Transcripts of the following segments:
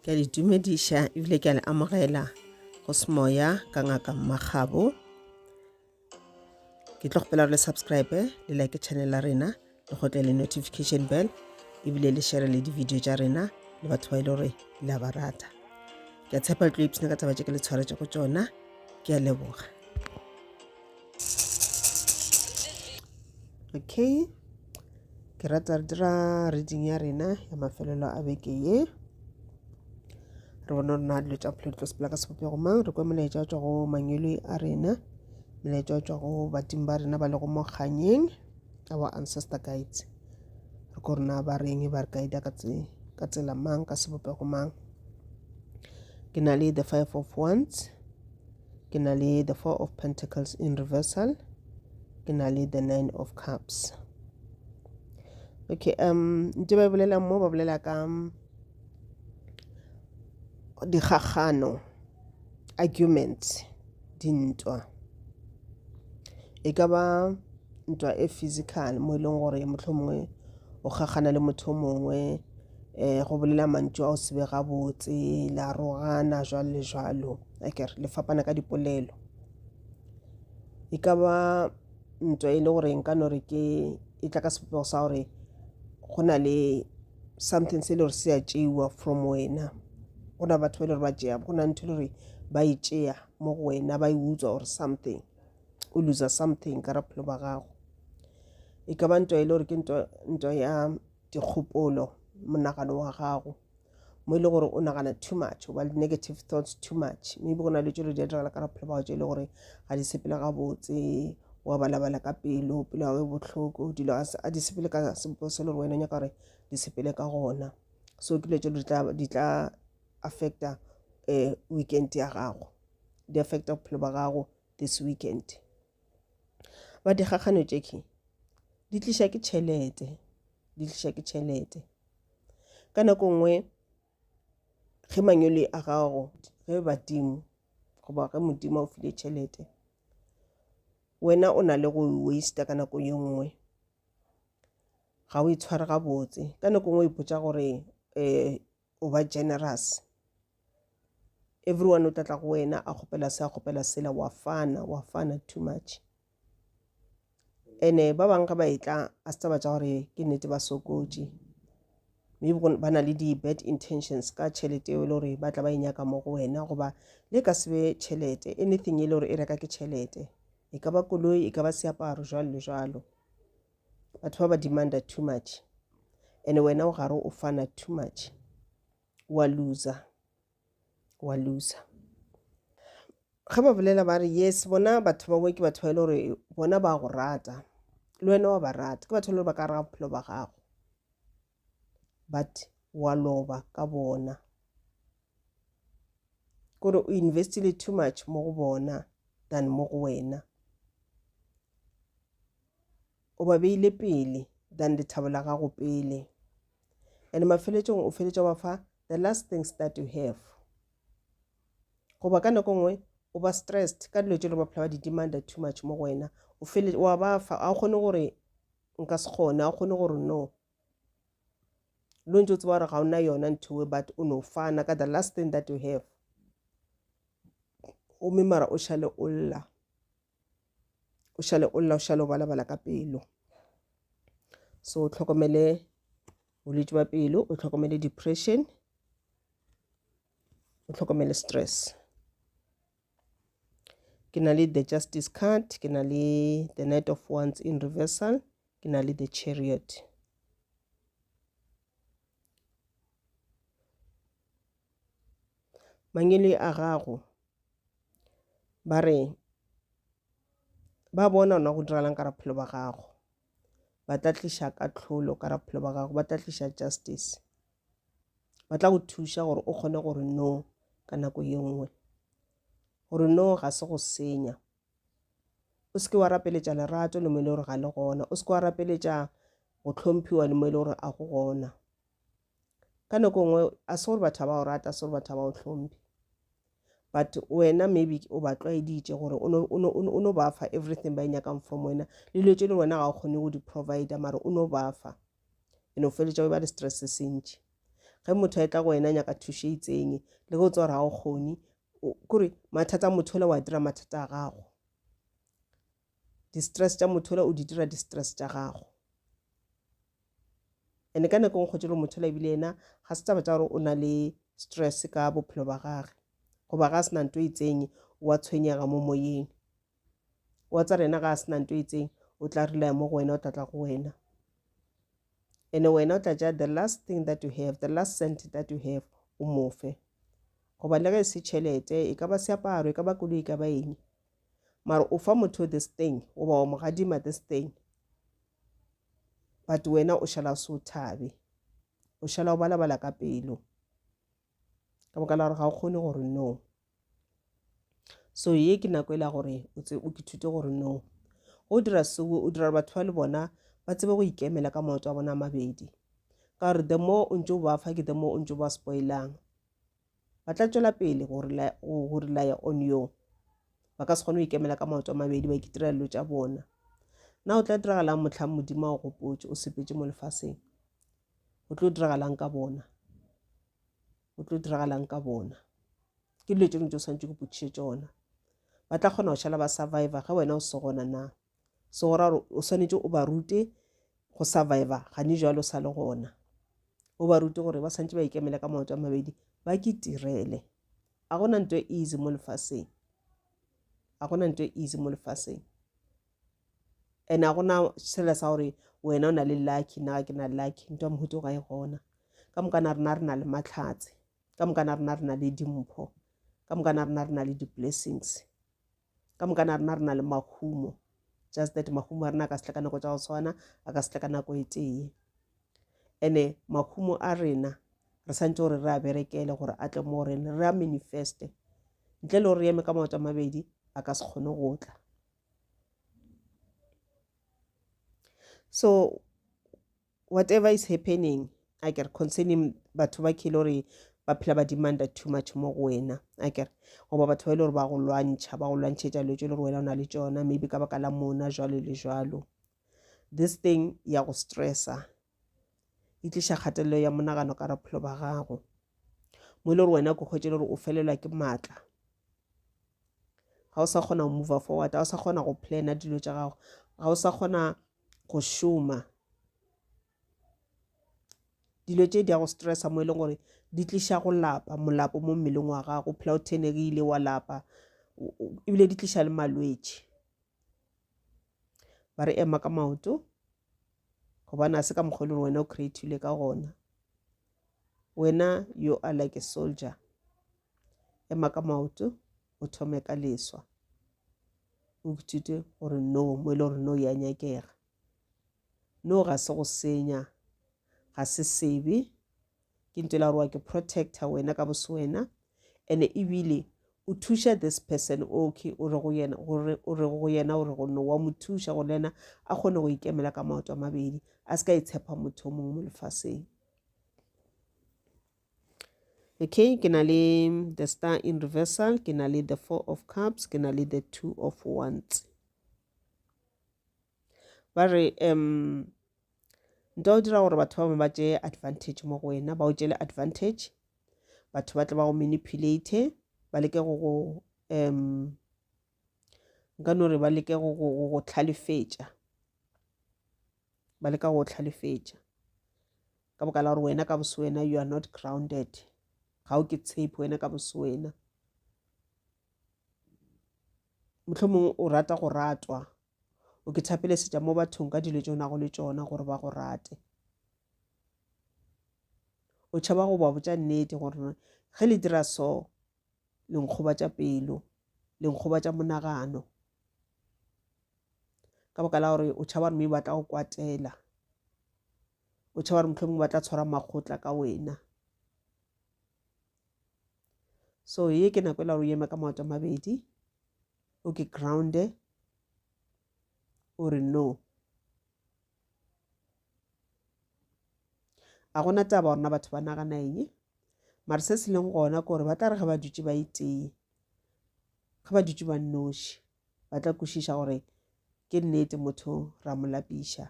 Ke a le dumediša ebile ke a le amogela go semoya ka ngaka Mmakgabo. Ke tlo kgopela gore le subscribe le like channel la rena le gotle le notification bell ebile le share le di-video tša rena le batho ba e le gore le a ba rata. Ke a tshepa le tlo ipshina ka taba tše ke le tshwaretše go tšona. Ke a leboga. Okay, ke rata re dira reading ya rena ya mafelelo a beke ye. Re bone gore na dilo tša bophelo di tlo sepela ka sebopego mang. Re kwe molaetša o tšwa go mangwele a rena, molaetša o tšwa go badimo ba rena ba lego mo kganyeng, our ancestor guides. Re kwe gore na ba reng, ba re guide ka tsela mang, ka sebopego mang. Ke na le the five of wands. Ke na le the four of pentacles in reversal. Ke na le the nine of cups. Okay, um ntse ba bolela mo ba bolela ka um, dikgakgano, arguments, dintwa. E ka ba ntwa e physical mo e leng gore mohlomongwe o kgakgana le motho o mongwe um go bolela mantšu a o se be gabotse la rogana jwalo le jwalo. Akere le fapana ka dipolelo. E ka ba ntwa e le gore nka no re ke e tla ka sebopego sa gore go na le something se e le gore se a tšeiwa from wena. Go na batho ba e le gore ba tšea, go na ntho e le gore ba e tšea mo go wena ba e utswa or something. O loser something ka bophelo ba gago. E ka ba ntwa e le gore ke ntwa ya dikgopolo, monagano wa gago. Mo e le gore o nagana too much, o ba le negative thoughts too much. Maybe go na le tšelo di a diragala ka bophelo ba gago tše e le gore ga di sepele gabotse, wa balabala ka pelo, pelo ya gago e bohloko, dilo ga di sepele ka sebopego se e le gore wena o nyaka gore di sepele ka gona. So ke dilo tše di tla affecta um weekend ya gago, di affecta bophelo ba gago this weekend. Ba dikgakgano tše ke di tliša ke tšhelete, di tliša ke tšhelete. Ka nako nngwe ge mangwele a gago, ge badimo goba ge Modimo a o file tšhelete, wena o na le go e waster ka nako ye nngwe. Ga o itshware gabotse. Ka nako nngwe o ipotša gore um o ba generous. Everyone o tla tla go wena a kgopela se a kgopela sela, wa fana, wa fana too much. Ene ba bangwe ge ba etla a se taba tša gore ke nnete ba sokotše. Maybe ba na le di-bad intentions ka tšhelete eo e le gore ba tla ba e nyaka mo go wena, goba le ka se be tšhelete, anything e le gore e reka ke tšhelete. E ka ba koloi, e ka ba seaparo, jwalo le jwalo. Batho ba ba demanda too much. Ene wena o gare o fana too much. Wa loser. Wa loser. Ge ba bolela ba re yes, bona batho bangwe ke batho ba e le gore bona ba go rata. Le wena wa ba rata. Ke batho ba e le gore ba ka gare ga bophelo ba gago. But wa loba ka bona. Kore o investile too much mo go bona than mo go wena. O ba beile pele than lethabo la gago pele. And mafeletšong o feletša wa fa the last things that you have. Goba ka nako nngwe o ba stressed ka dilo tše le ba phela ba di demanda too much mo go wena. O fele wa ba fa, a o kgone gore nka se kgone, a o kgone gore no. Lo ntse o tseba gore ga o na yona ntho e, but o no fana ka the last thing that you have. Gomme mara o šale o lla. O šale o lla, o šale o balabala ka pelo. So o hlokomele bolwetši bja pelo, o hlokomele depression, o hlokomele stress. Ke na le the justice card, ke na le the knight of wands in reversal, ke na le the chariot. Mangwele a gago ba re ba bona ona go diragalang ka bophelo ba gago. Ba tla tliša kahlolo ka bophelo ba gago, ba tla tliša justice. Ba tla go thuša gore o kgone gore no ka nako ye nngwe. Gore no ga se go senya. O se ke wa rapeletša lerato le mo e le gore ga le gona. O se ke wa rapeletša go hlomphiwa le mo e le gore a go gona. Ka nako nngwe a se gore batho ba o rata, a se gore batho ba o hlomphe. But wena maybe o ba tlwaeditše gore o no ba fa everything ba e nyakang from wena. Le dilo tše le wena ga o kgone go di provider, mara o no ba fa. And o feletša o ba le stress se sentši. Ge motho a etla go wena a nyaka thušo e itseng, le ge o tseba gore ga o kgone, kore mathata a motho ola wa dira mathata a gago. Di-stress tša motho ola o di dira di-stress tša gago. And-e ka nako e nngwe kgotse le motho ola ebile yena ga se taba tša gore o na le stress ka bophelo ba gage goba ga a se na nto e itseng wa tshwenyega mo moyeng. Wa tseba yena ga a se na nto e itseng o tla relaya mo go wena o tla tla go wena. And wena o tla tšea the last thing that you have, the last cent that you have o mo fe. Goba le ge e se tšhelete, e ka ba seaparo, e ka ba koloi, e ka ba eng. Mara o fa motho this thing goba wa mo gadima this thing. But wena o šala o se o thabe. O šala o balabala ka pelo. Ka baka la gore ga o kgone gore no. So ye ke nako e la gore o tse o ithute gore no. Go dira seo o dira gore batho ba le bona ba tsebe go ikemela ka maoto a bona a mabedi. Ka gore the more o ntse o ba fa ke the more o ntse o ba spoilang. Ba tla tšwela pele go relaya on you. Ba ka se kgone go ikemela ka maoto a mabedi ba ikitirela dilo tša bona. Na o tla diragalang mohlang Modimo a go gopotše o sepetše mo lefaseng? Go tlo diragalang ka bona? Go tlo diragalang ka bona? Ke dilo tše dingwe tše o swanetše go ipotšiše tšona. Ba tla kgona go šala ba survivor ge wena o se gona na? So go ra gore o swanetše o ba rute go survivor gane jwalo o sa le gona. O ba rute gore ba swanetše ba ikemele ka maoto a mabedi ba kitirele. A gona nto e easy mo lefaseng. A gona nto e easy mo lefaseng. And a gona sela sa gore wena o na le lucky nna ga ke na lucky. Nto ya mohuta o ga e gona. Ka moka na rena re na le mahlatse. Ka moka na rena re na le dimpho. Ka moka na rena re na le di-blessings. Ka moka na rena re na le mahumo. Just that mahumo a rena a ka se tle ka nako tša go tshwana, a ka se tle ka nako e tee. Ene mahumo a rena re santse gore re a berekele gore a tle mo rena, re a manifeste. Ntle le gore re eme ka maoto a mabedi, a ka se kgone go tla. So whatever is happening, akere concerning batho ba ke le gore ba phela ba demanda too much mo go wena, akere goba batho ba e le gore ba go lwantšha, ba go lwantšhetša dilo tše e le gore wena o na le tšona, maybe ka baka la mona jwalo le jwalo. This thing ya go stressa e tliša kgatelelo ya monagano ka bophelo ba gago, mo e le gore wena ko hwetše le gore o felelwa ke maatla, ga o sa kgona go move forward, ga o sa kgona go plana dilo tša gago, ga o sa kgona go šoma. Dilo tše di ya go stressa mo e leng gore di tliša go lapa, molapo mo mmeleng wa gago, o phela o thenegile wa lapa, ebile di tliša le malwetši. Ba re ema ka maoto gobane a se ka mokgwa e leng gore wena o create-ile ka gona. Wena you are like a soldier. Ema ka maoto o thome ka leswa. O ithute gore no mo e le gore no ya nyakega. No ga se go senya, ga se sebe. Ke ntho e la gore wa ke protector wena ka bose wena. And ebile o thuša this person okay o re go yena gore o re go yena o re go no wa mo thuša gore le yena a kgone go ikemela ka maoto a mabedi, a se ka itshepa motho o mongwe mo lefaseng. Okay, ke na le the star in reversal, ke na le the 4 of cups, ke na le the 2 of wands. Ba re nto o dira gore batho ba bangwe ba tšee advantage mo go wena, ba o tšeele advantage, batho ba tle ba go manipulate, ba leke go go nka no re ba leke go go go hlalefetša, ba leka go hlalefetša ka baka la gore wena ka bose wena you are not grounded, ga o ke tshepe wena ka bose wena. Mohlomongwe o rata go ratwa, o ke thapelesetša mo bathong ka dilo tše o nago le tšona gore ba go rate. O tšhaba go ba botša nnete gore ge le dira so le nkgobatša pelo, le nkgobatša monagano, ka baka la gore o tšhaba gore maybe ba tla go kwatela, o tšhaba gore mohlomongwe ba tla tshwara makgotla ka wena. So ye ke nako e la gore o eme ka maoto a mabedi, o ke grounde, o re no. A gona taba gore na batho ba nagana eng, mara se se leng gona ke gore ba tla re ge ba dutše ba itee, ge ba dutše ba nnoši, ba tla kwešiša gore ke nnete motho ra mo lapiša,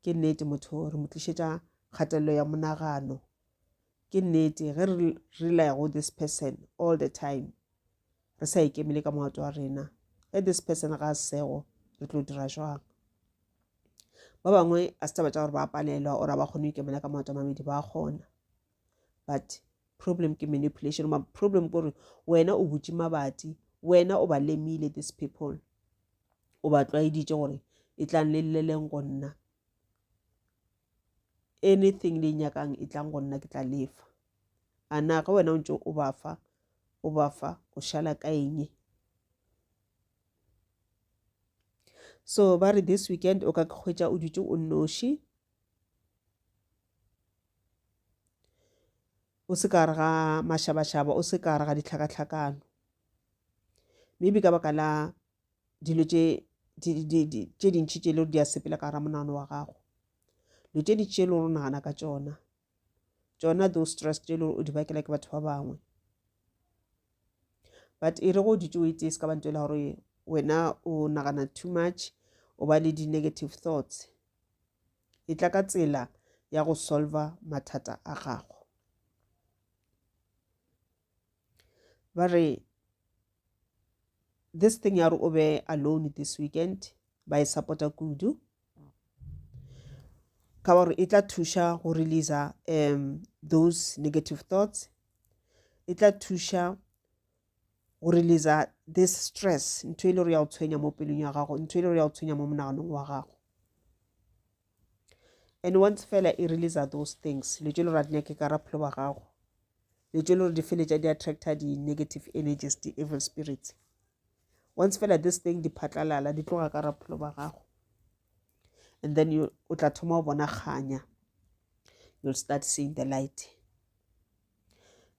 ke nnete motho re mo tlišetša kgatelelo ya monagano, Ke nnete ge re rely go this person all the time re sa ikemele ka maoto a rena, ge this person ga a sego re tlo dira jwang? Ba bangwe a se taba tša gore ba palelwa or ba kgone go ikemela ka maoto a mabedi, ba kgona. But problem ke manipulation, problem ke gore wena o butše mabati, wena o ba lemile these people, o ba tlwaeditše gore e tlang le lleleng go nna. Anything le nyakang e tlang go nna ke tla lefa. A na ge wena o ntše o ba fa, o ba fa, o šala ka eng? So ba re this weekend o ka hwetša o dutše o nnoši, o se ka gare ga mašabašaba, o se ka gare ga ditlhakatlhakano. Maybe ka baka la dilo tše tše dintši tše e le gore di a sepela ka gara monagano wa gago, dilo tše dintši tše e le gore o nagana ka tšona, tšona those stress tše e le gore o di bakela ke batho ba bangwe. But e re go dutše o itee se ka ba ntho e le gore wena o nagana too much, o ba le di-negative thoughts. E tla ka tsela ya go solver mathata a gago. Ba re this thing ya gore o be alone this weekend ba e support-a kudu ka gore e tla thuša go releasa those negative thoughts, e tla thuša go releasa this stress, ntho e le gore ya go tshwenya mo pelong ya gago, ntho e le gore ya go tshwenya mo monaganong wa gago. And once fela e releasa those things, dilo tše le gore a di nyake ka bophelo ba gago, dilo tše le gore di feletša di attracta di-negative energies, di-evil spirits. Once fela this thing di phatlalala, di tloga ka bophelo ba gago, and then you o tla thoma go bona kganya, you'll start seeing the light,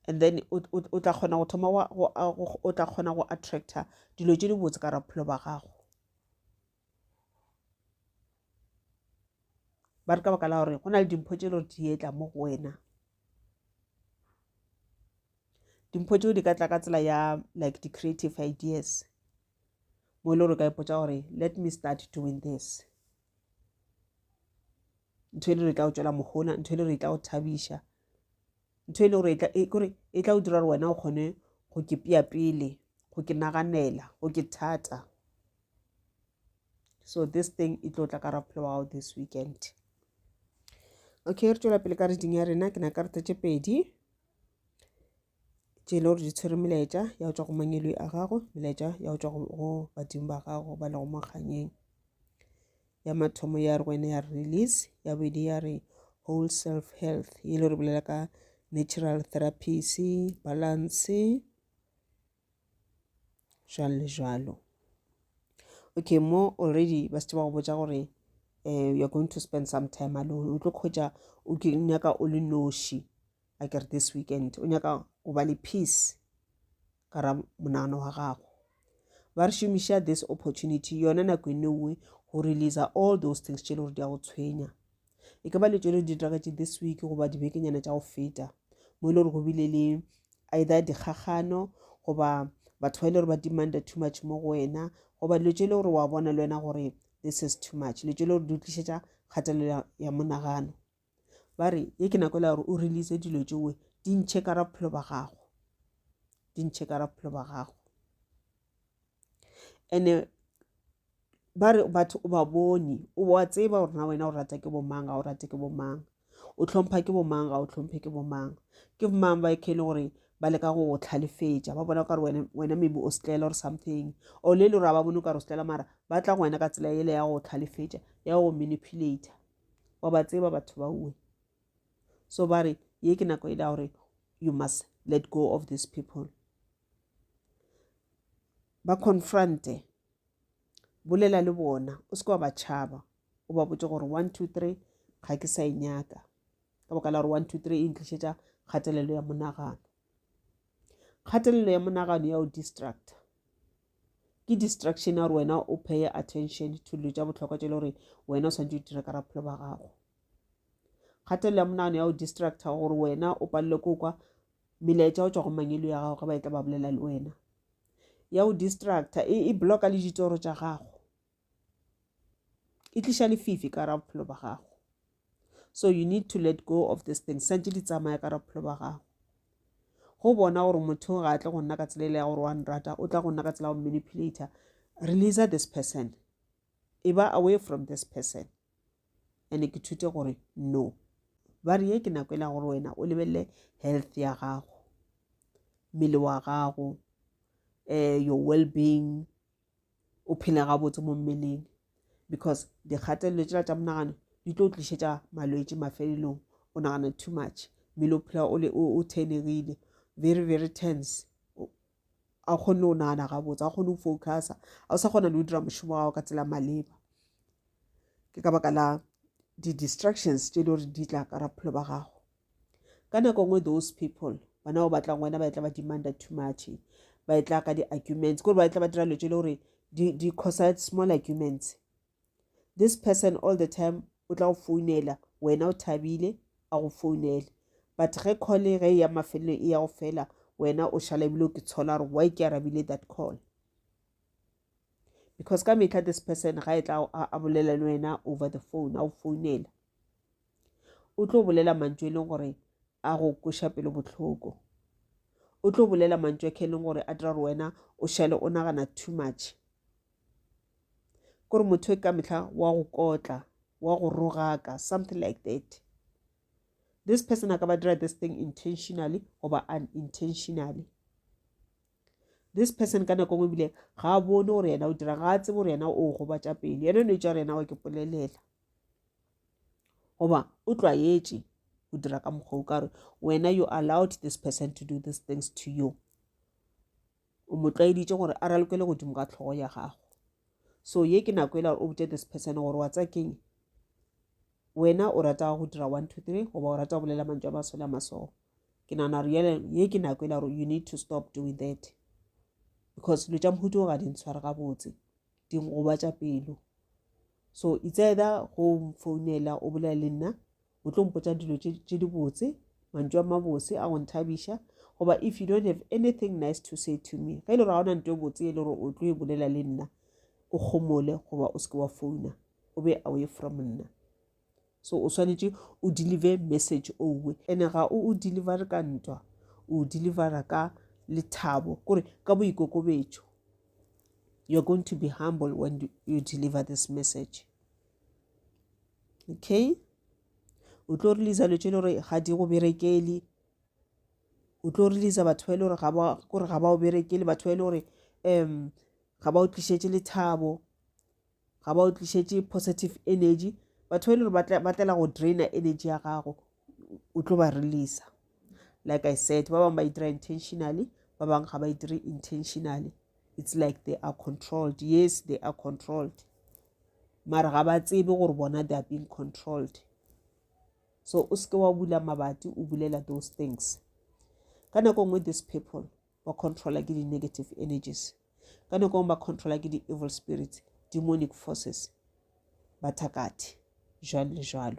and then o tla kgona go thoma o tla kgona go attracta dilo tše dibotse ka bophelo ba gago. Ba re ka baka la gore go na le dimpho tše le gore di etla mo go wena. Dimpho tšeo di ka tla ka tsela ya like di-creative ideas, mo e le gore o ka ipotša gore let me start doing this. Ntho e le gore e tla go tšwela mohola, ntho e le gore e tla go thabiša, ntho e le gore kore e tla go dira gore wena o kgone go ke pea pele, go ke naganela, go ke thata. So this thing e tlo tla ka bophelo ba gago this weekend. Okay, re tšwela pele ka reading ya rena. Ke na karata tše pedi tše e le gore di tshwere melaetša ya go tšwa go mangwele a gago, melaetša ya go tšwa go badimo ba gago ba lego mo kganyeng. Ya mathomo ya re wena ya release, ya bobedi ya re whole self health, e le gore bolela ka natural therapies, balance, jwalo le jwalo. Okay, mo already ba šetše ba go botša gore you are going to spend some time alone. O tlo khwetša o ke nyaka o le noši, a ke re this weekend o nyaka go ba le peace ka ra monagano wa gago. Ba re šomiša this opportunity yona nako e nngwe go releasa all those things tše le gore di a go tshwenya. E ka ba le tšone di diragetše this week goba dibekenyana tša go feta, mo e le gore go bile le either dikgagano goba batho ba e le gore ba demanda too much mo go wena, goba dilo tše e le gore wa bona le wena gore this is too much, dilo tše e le gore di tlišetša kgatelelo ya monagano. Ba re ye ke nako e le gore o release dilo tšeo, di ntšhe ka bophelo ba gago, di ntšhe ka bophelo ba gago. And ba re batho o ba bone, o wa tseba gore na wena o rata ke bomang, ga o rate ke bomang, o hlompha ke bomang, ga o hlomphe ke bomang, ke bomang ba e le gore ba leka go go tlhalefetša, ba bona kare wena maybe o setlela or something, or le le gore ga ba bone o kare o setlela, mara ba tla go wena ka tsela ele ya go tlhalefetša, ya go manipulate. Wa ba tseba batho ba uwe. So ba re ye ke nako e la gore you must let go of these people. Ba confronte, bolela le bona, o se ke wa ba tšhaba, o ba botše gore 1 2 3 ga ke sa e nyaka, ka baka la gore 1 2 3 e ntlišetša kgatelelo ya monagano. Kgatelelo ya monagano ya go distract, ke distraction ya gore wena o pay attention to dilo tša bohlokwa tše le gore wena o swanetše o dire ka bophelo ba gago. Kgatelelo ya monagano ya go distracta gore wena o palelwe ke go kwa melaetša go tšwa go mangwele ya gago ge ba etla ba bolela le wena, ya go distracta e blocka le ditoro tša gago, e tliša lefifi ka gare ga bophelo ba gago. So you need to let go of this thing. Santše di tsamaya ka bophelo ba gago. Go bona gore motho ga a tle go nna ka tsela e le ya gore wa nrata, o tla go nna ka tsela ya go manipulator. Release this person. E ba away from this person. And ke thute gore no. Ba re ye ke nako e la gore wena o lebelele health ya gago, mmele wa gago, eh, your well-being, o phele gabotse mo mmeleng because dikgatelelo tšela tša monagano di tlo tlišetša malwetši mafelelong o nagana too much mmele o phela o le o tenegile very very tense a kgone go nagana gabotse a kgone go focusa a o sa kgona le go dira mošomo wa gago ka tsela maleba ke ka baka la di-distractions tše e le gore di tla ka raphelo ba gago Ka nako nngwe those people bana ba batlang wena ba etla ba demanda too much ba etla ka di-arguments kore ba etla ba dira dilo tše le gore di causa small arguments this person all the time o tla go founela wena o thabile a go founele but ge call ge e ya mafelelong e ya go fela wena o šala ebile o ke tshola gore why ke arabile that call because ka mehla this person ga e tla a bolela le wena over the phone a go founela O tlo bolela mantšu e leng gore a go kweša pelo bohloko. O tlo bolela mantšu a ke e leng gore a dira gore wena o šale o nagana too much. Kore motho e ka mehla wa go kotla, wa go rogaka, something like that. This person a ka ba dira this thing intentionally goba unintentionally. This person ka nako nngwe ebile ga a bone gore yena o dira, ga a tsebe gore yena o gobatša pelo. Yena o no itša gore yena wa ke polelela. Goba o tlwaetše go dira ka mokgwa o ka re wena you allowed this person to do these things to you. O mo tlwaeditše gore a ralokele godimo ga hlogo ya gago. So ye ke nako e la gore o botše this person gore wa tseba keng, wena o rata go dira 1 2 3 goba o rata go bolela mantšu a masole a masogo. Ke nagana gore yele ye ke nako e la gore you need to stop doing that because dilo tša mohuta o ga di ntshware gabotse, di ngobatša pelo. So it's either go mfounela o bolela le nna o tlo mpotša dilo tše dibotse, mantšu a mabose a go nthabiša, goba if you don't have anything nice to say to me, ge e le gore ga ona nto e botse e le gore o tlo e bolela le nna, o kgomole goba o seke wa founa, o be away from nna. So o swanetše o deliver message owe, ene ga o o deliver ka ntwa, o delivera ka lethabo, kore ka boikokobetšo. You're going to be humble when you deliver this message. Okay? O tlo release dilo tše le gore ga di go berekele. O tlo release batho ba e le gore ga ba kore ga ba o berekele, batho ba e le gore um ga ba o tlišetše lethabo, ga ba o tlišetše positive energy, batho ba e le gore ba tlela go draina energy ya gago, o tlo ba releasa. Like I said, ba bangwe ba e dira intentionally, ba bangwe ga ba e dire intentionally. It's like they are controlled. Yes, they are controlled. Mara ga ba tsebe gore bona they are being controlled. So o seke wa bula mabati o bulela those things. Ka nako nngwe these people ba controlla ke di-negative energies. Ka nako nngwe ba controlla ke di-evil spirits, demonic forces, bathakathi, jwalo le jwalo.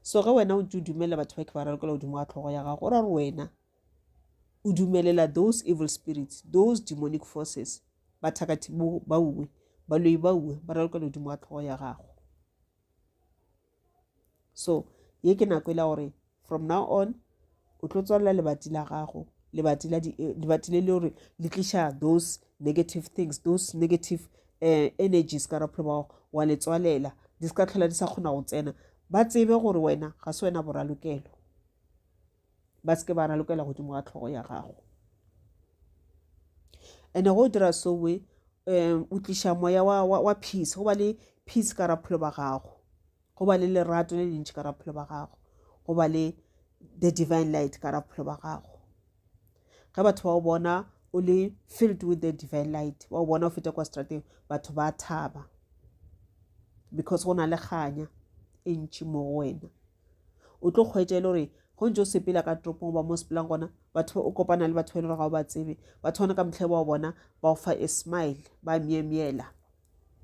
So ge wena o ntse o dumela batho ba ke ba ralokela godimo ga tlhogo ya gago, o ra gore wena o dumelela those evil spirits, those demonic forces, bathakathi ba uwe, baloi ba uwe, ba ralokela godimo ga tlhogo ya gago. So ye ke nako e la gore from now on o tlo tswalela lebati la gago, lebati la di, lebati le le gore le tliša those negative things, those negative energies ka bophelo ba gago, wa le tswalela, di se ka tlhola di sa kgona go tsena. Ba tsebe gore wena ga se wena boralokelo, ba se ke ba ralokela godimo ga tlhogo ya gago. And-e go dira sowe, o tliša moya wa peace, go ba le peace ka bophelo ba gago, go ba le lerato le lentši ka bophelo ba gago, go ba le the divine light ka bophelo ba gago. Ge batho ba o bona o le filled with the divine light, ba o bona o feta kwa strateng, batho ba thaba because go na le kganya e ntši mo go wena. O tlo kgwetša e le gore go ntse o sepela ka toropong goba mo o sepelang gona, batho o kopana le batho ba e le gore ga o ba tsebe, batho bona ka mehla ba o bona ba o fa a smile, ba myemyela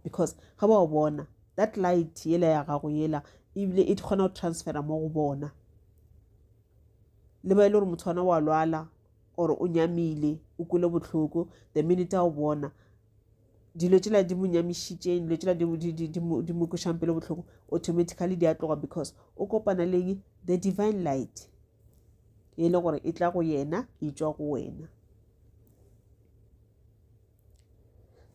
because ga ba o bona that light yela ya gago yela ebile e kgona go transfera mo go bona. Le ba e le gore motho ona wa lwala or o nyamile, o kwele bohloko, the minute a o bona. Dilo tšela di mo nyamišitšeng, dilo tšela di mo kwešang pelo bohloko, automatically di a tloga because o kopana le eng? The divine light e le gore e tla go yena, e tšwa go wena.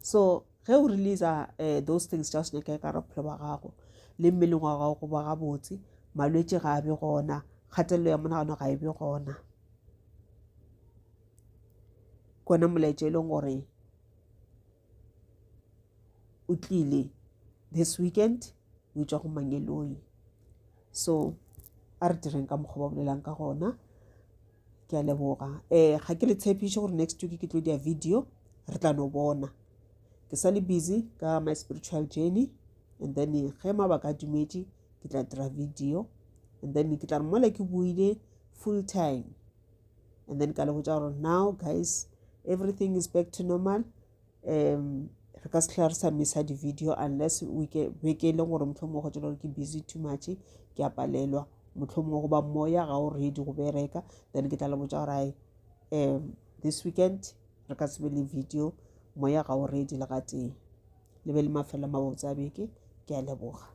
So ge o releasa eh, those things tša go se nyakege ka gare bophelo ba gago le mmeleng wa gago go ba gabotse, malwetši ga a be gona, kgatelelo ya monagano ga e be gona. Ke ona molaetša e leng gore o tlile this weekend o etšwa go mangeloi. So a re direng ka mokgwa ba bolelang ka gona. Ke a leboga. Um ga ke le tshepiše gore next week ke tlo dia video, re tla no bona. Ke sa le busy ka my spiritual journey and then ge mabaka a dumetše ke tla dira video and then ke tla re mola ke buile full time and then ka le botša gore now guys everything is back to normal. Um re ka se hlwa re sa misa di-video unless beke e leng gore mohlomongwe go tšela gore ke busy too much, ke a palelwa, mohlomongwe goba moya ga o ready go bereka, then ke tla le botša gore ai this weekend re ka se be le video, moya ga o ready le gatee. Le be le mafelo a mabotse a beke, ke a leboga.